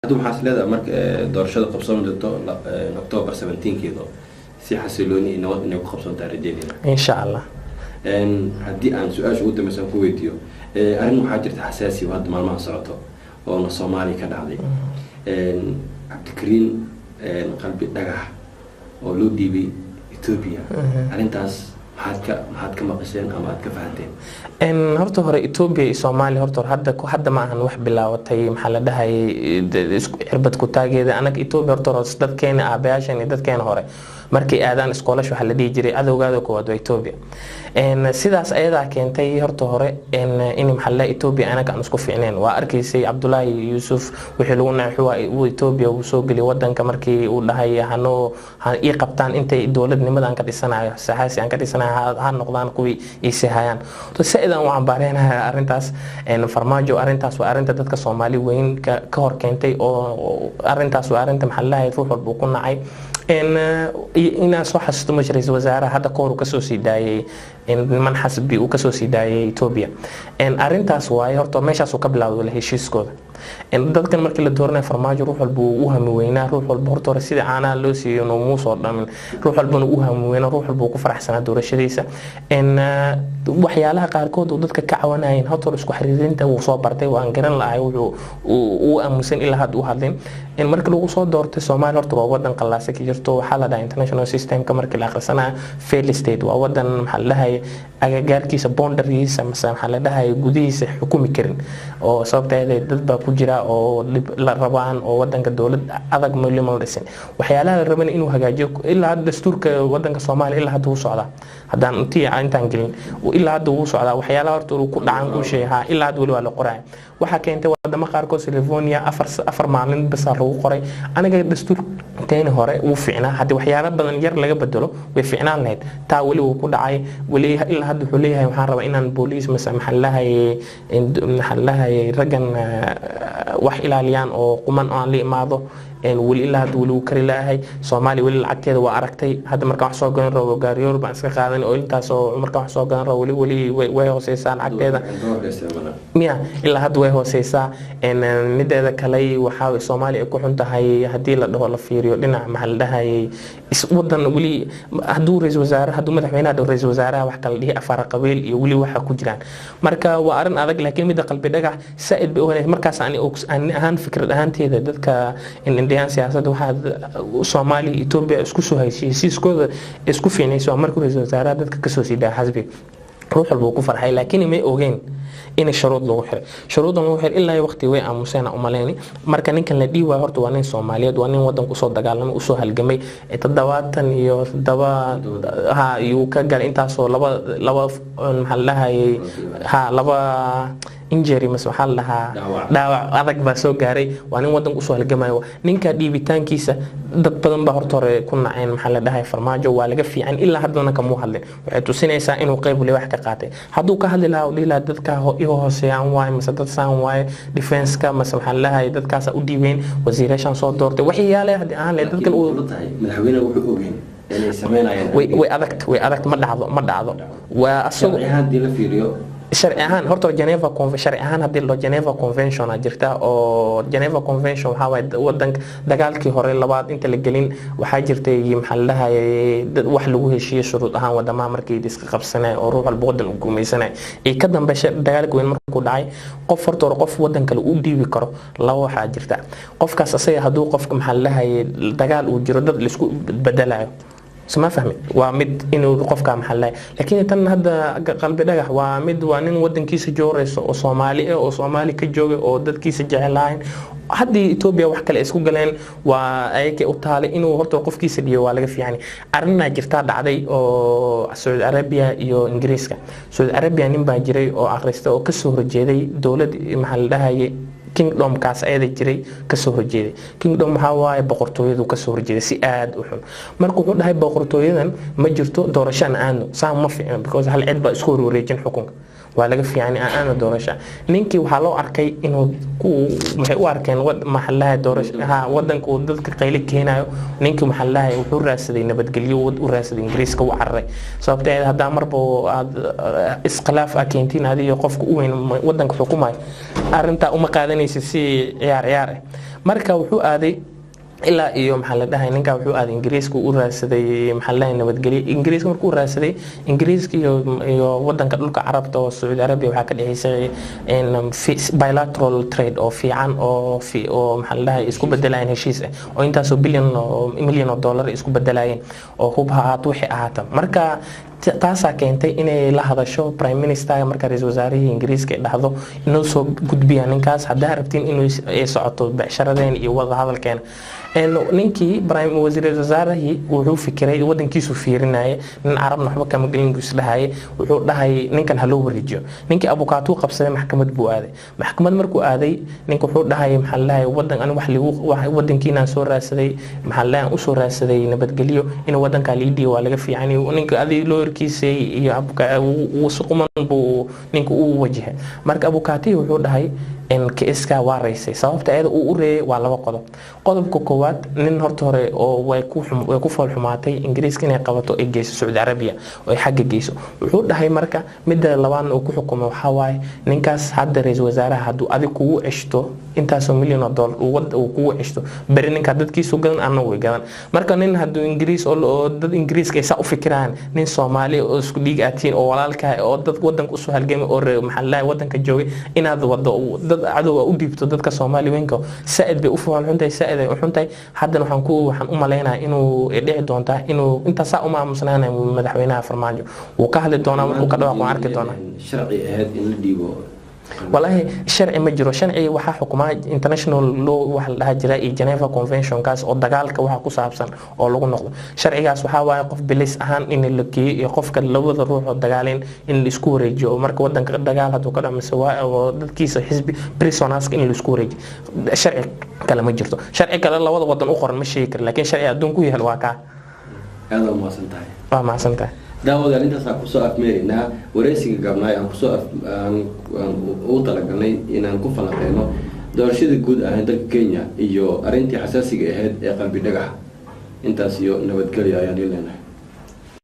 Hadda waxaa is leedahay marka doorashada qabsoon doonto October 17keeda si xasilooni iyo nabad inay ku qabsoontaa rajeynayna. Insha Allah. Haddii aan su-aasha ugu dambeysa ku weydiiyo, arrin waxaa jirta xasaasi oo hadda maalmaha socoto oona Soomaaliya ka dhacday, Cabdikariin Qalbi Dhagax oo loo dhiibay Ethiopia. Arrintaas maxaad ka maqasheen ama aad ka fahanteen? Horta hore Ethiopia iyo Soomaaliya horta hore hadda ma ahan wax bilaabatay, maxaa la dhahayay, cirbad ku taageeda anaga Ethiopia. Horta hore dadkeena, aabayaashan iyo dadkeena hore, markay aadaan iskoolash, waxaa la dhihi jiray cadowgaada koowaad waa Ethiopia. Sidaas ayadaa keentay horta hore in, maxaa la dhahay, Ethiopia anaga aan isku fiicneen. Waa arkaysay Cabdulaahi Yuusuf wixii lagu nacay uu Ethiopia uu soo geliyay wadanka, markii uu dhahay hanoo ha ii qabtaan intay dowladnimadan ka dhisanayo, saxaasi aan ka dhisanayo, ha noqdaan kuwii ii hayaan. To saaid aan u cambaareynayaa arrintaas. Farmaajo arrintaas waa arrinta dadka Soomaali weyn ka hor keentay, oo arrintaas waa arrinta, maxaa la dhahay, ruux walba uu ku nacay. Inaan soo xasuusto ma ra-iisul wasaaraha hadda kahor uu kasoo sii daayay niman xasbi uu kasoo sii daayay Ethiopia. Arrintaas waaye horta meeshaasuu ka bilowday heshiiskooda. Dadkan markii la dooranayo Farmaajo, ruux walba wuu u hami weynaa. Ruux walba horta hore sida caanaha loo siiyo noomuu soo dhamin, ruux walbana u hami weynaa, ruux walba uu ku faraxsanaa doorashadiisa. Waxyaalaha qaarkood uu dadka ka cawanayeen, horta hore isku xiriirinta wuu soo bartay, waan garan lahay wuxuu uu aamusan ilaa hadda u hadlin. Markii lagu soo doortay, Soomaaliya horta waa wadan qallaasa ka jirto. Waxaa la dhahaa international systemka markii la akhrisanayo failed state, waa wadan, maxaa la dhahay, agagaarkiisa, boundarigiisa, mase maxaa la dhahay, gudihiisa xukumi karin, oo sababteeda dad baa ku jira oo dhib la rabaan, oo wadanka dowlad adag weli ma la dhisin. Waxyaalaha la rabana inuu hagaajiyo, ilaa hadda dastuurka wadanka Soomaaliya ilaa hadda wuu socdaa, haddaan intii intaan gelin, ilaa hadda wuu socdaa. Waxyaalaha horta uu ku dhacan ku sheegaa ilaa hadda weli waa la qoraya. Waxaa keentay wadamo qaarkood, Livonia, 4 maalin basaa lagu qoray. Aniga dastuurkeeni hore wuu fiicnaa, haddii waxyaalo badan yar laga bedelo way fiicnaan lahayd. Taa weli wuu ku dhacay, weli ilaa hadda wuxuu leeyahay waxaan rabaa inaan booliis mase maxaa la dhahayay raggan wax ilaaliyaan oo quman oo aan la imaado. Weli ilaa hadda weli wuu kari laahay. Soomaaliya weli lacagteeda waa aragtay. Hadda markaan wax soo gadan rabo gaariyoor baan iska qaadan, oo intaasoo markaan wax soo gadan rabo weli way hooseysaa lacagteeda. Dolarka isticmaalaan. Miya ilaa hadda way hooseysaa. Mideeda kale waxaa Soomaaliya ay ku xun tahay, haddii la dhaho la fiiriyo dhinaca, maxaa la dhahayay, wadan weli hadduu ra-iisul wasaare, hadduu madaxweynaha dhaho ra-iisul wasaaraha wax kala dhihi afar qabiil iyo weli waxa ku jiraan. Marka waa arrin adag, laakiin midda Qalbi Dhagax saaid bay u wanaagsan. Markaas ani ahaan fikrad ahaanteeda, dadka indhiyaan siyaasadda, waxaa Soomaaliya Ethiopia isku soo heshiiyey, heshiiskooda isku fiicnayso waa markuu ra-iisul wasaaraha dadka kasoo sii daa xasbi, ruux walba uu ku farxay, laakiin may ogeen in shuruud lagu xiray. Shuruudan lagu xiray ilaa waqti way aamuseen umaleyni. Marka ninkan la dhihi waayo horta waa nin Soomaaliyeed, waa nin wadanka usoo dagaalamay, usoo halgamay 77 ha iyuu ka galay intaasoo laba maxaa la dhahayay, ha laba injury mase waxaa la dhahaa Dhaawac. Dhaawac adag baa soo gaaray. Waa nin wadanka usoo halgamayo. Ninka dhiibitaankiisa dad badan baa horta hore ku naceen, maxaa la dhahay, Farmaajo waa laga fiican. Ilaa haddana kamuu hadlin, waxay tusinaysaa inuu qayb wali wax ka qaatay. Hadduu ka hadli lahaa oo dhihi lahaa dadka iga hooseeyaan waaye, mase dad saan waaye defense-ka, mase waxaa la dhahay dadkaasa u dhiibeen wasiirashan soo doortay, waxyaale haddii aan lahayd dadkan uu Laakiin tahay madaxweyne wuxuu ogeen inay sameynayaan. Way adag, ma dhacdo, ma dhacdo, waa asagu. Sharci ahaan haddii la fiiriyo. Sharci ahaan horta Geneva sharci ahaan haddii la Geneva Convention aa jirta, oo Geneva Convention waxaa waaye wadanka dagaalkii hore labaad inta la gelin waxaa jirtay, maxaa la dhahayay, dad wax lagu heshiiyey shuruud ahaan wadamaha markii iska qabsanay oo ruux walba wadan uu gumaysanay iyo ka dambe dagaalka weyn markuu dhacay, qof horta hore qof wadan kale u dhiibi karo laba waxaa jirta: qofkaas asaga hadduu qofka, maxaa la dhahayay, dagaal uu jiro, dad laisku bedelayo, soma fahmi, waa mid inuu qofka, maxaa la, laakiin tan hadda Qalbi Dhagax waa mid, waa nin wadankiisa jooreyso oo Soomaali ah oo Soomaali ka joogay oo dadkiisa jecelahayn. Haddii Ethiopia wax kale isku galeen waa ayakay u taalay. Inuu horta qofkiisa dhiyo waa laga fiican. Arrinaa jirtaa dhacday oo Saudi Arabia iyo Ingiriiska. Saudi Arabia nin baa jiray oo akhrista oo kasoo horjeeday dowlad, maxaa la dhahayay, kingdomkaas ayada jiray kasoo horjeeday. Kingdom waxaa waaye boqortooyadu kasoo horjeeday si aada u xun. Marka wuxuu dhahay boqortooyadan ma jirto, doorasho aan aadno, saa ma fiicno, because hal cid baa isku horwareejin xukunka, waa laga fiican aan aadno doorasho. Ninkii waxaa loo arkay inuu ku waxay u arkeen maxaa la dhahay, doorasho ha wadanka uu dadka qayli keenayo. Ninkii, maxaa la dhahay, wuxuu raadsaday nabadgelyo u raadsaday, Ingiriiska u cararay. Sababta ay haddaa marba aad iskhilaaf ah keentiin adiyo qofka u weyn wadanka xukumayo, arrintaa uma qaadanaysa si ciyaar ciyaar ah. Marka wuxuu aaday ilaa iyo, maxaa la dhahay, ninka wuxuu aaday Ingiriiska, u raadsaday, maxaa la dhahay, nabadgelyo. Ingiriiska markuu raadsaday, Ingiriiska iyo wadanka dhulka Carabta oo Sacuudi Arabiya waxaa ka dhexeysay bilateral trade oo fiican oo, maxaa la dhahay, isku bedelayeen heshiis ah oo intaasoo bilyan oo milyan oo dollar isku bedelayeen oo hub ha ahaato, wixii ahaata. Marka taasaa keentay inay la hadasho prime ministerka, marka ra-iisul wasaarihii Ingiriiska, ay dhahdo inoo soo gudbiya ninkaas haddaa rabtiin inuu ay socoto becsharadeen iyo wada hadalkeena. Ninkii prime wasiir wasaarihii wuxuu fikiray, wadankiisu fiirinayay, nin Carabna waxba kama gelin buu isdhahayay. Wuxuu dhahay ninkan ha loo wareejiyo. Ninkii abukaatuu qabsaday, maxkamad buu aaday. Maxkamad markuu aaday, ninka wuxuu dhahay, maxaa la dhahay, wadan ani wax ligu wadankiinaan soo raadsaday, maxaa la dhahay, usoo raadsaday nabadgelyo, in wadankaa lii dhiibo waa laga fiican. Ninka adi lawyerkiisa iyo si quman buu ninka u wajahay. Marka abukaatihi wuxuu dhahay kiiska waa raysay. Sababta ayada uu u reeyay waa laba qodob. Qodobka koowaad, nin horta hore oo way ku fool xumaatay Ingiriiska inay qabato ay geyso Sacuudi Carabiya oo ay xagga geyso, wuxuu dhahay. Marka midda labaadna uu ku xukumay waxaa waaye, ninkaas hadda ra-iisul wasaaraha hadduu adig kugu ceshto intaasoo milyan oo dollar uu kugu ceshto, beri ninkaa dadkiisu gadan, anna way gadan. Marka nin hadduu Ingiriis oo dad Ingiriiska ay saa u fikiraan, nin Soomaali oo isku dhiig aatiin oo walaalkaa oo dad wadanka usoo halgamay oo maxaa la dhahay, wadanka joogay, inaad wado dad cadow u dhiibto dadka Soomaali weynka, saaid bay u fool xuntahay, saaid ay u xuntahay. Haddana waxaan u maleynayaa inuu dhici doontaa inuu intaas saa uma aamusnaanayo. Madaxweynaha Farmaajo wuu ka hadli doonaa, markuu ka dhawaaqo waan arki doonaa. Sharci ahayd in la dhiibo? Walaahi sharci ma jiro. Sharci waxaa xukumaa international law waxa la dhaha jira iyo Geneva Convention kaas oo dagaalka waxa ku saabsan oo lagu noqdo. Sharcigaas waxaa waaye qof bilis ahaan in la geeyo iyo qofka labada ruux oo dagaaleen in la isku wareejiyo. Marka wadanka dagaal hadduu ka dhaco mise waa oo dadkiisa xisbi prisoners in la isku wareejiyo, sharci kale ma jirto. Sharci kale labada wadan u qoran ma sheegi karo, laakiin sharci adduun ku yaal waa kaa. Aada waa mahadsan tahay. Waa mahadsan tahay. Daawadayaal, intaasaan kusoo afmeeraynaa wareysiga gaabnaay aan kusoo aan ugu talagalnay inaan ku falanqeyno doorashadii guud ahayn dalka Kenya iyo arrintii xasaasiga ahayd ee Qalbi Dhagax. Intaas iyo nabadgelyo ayaan ii leenahay.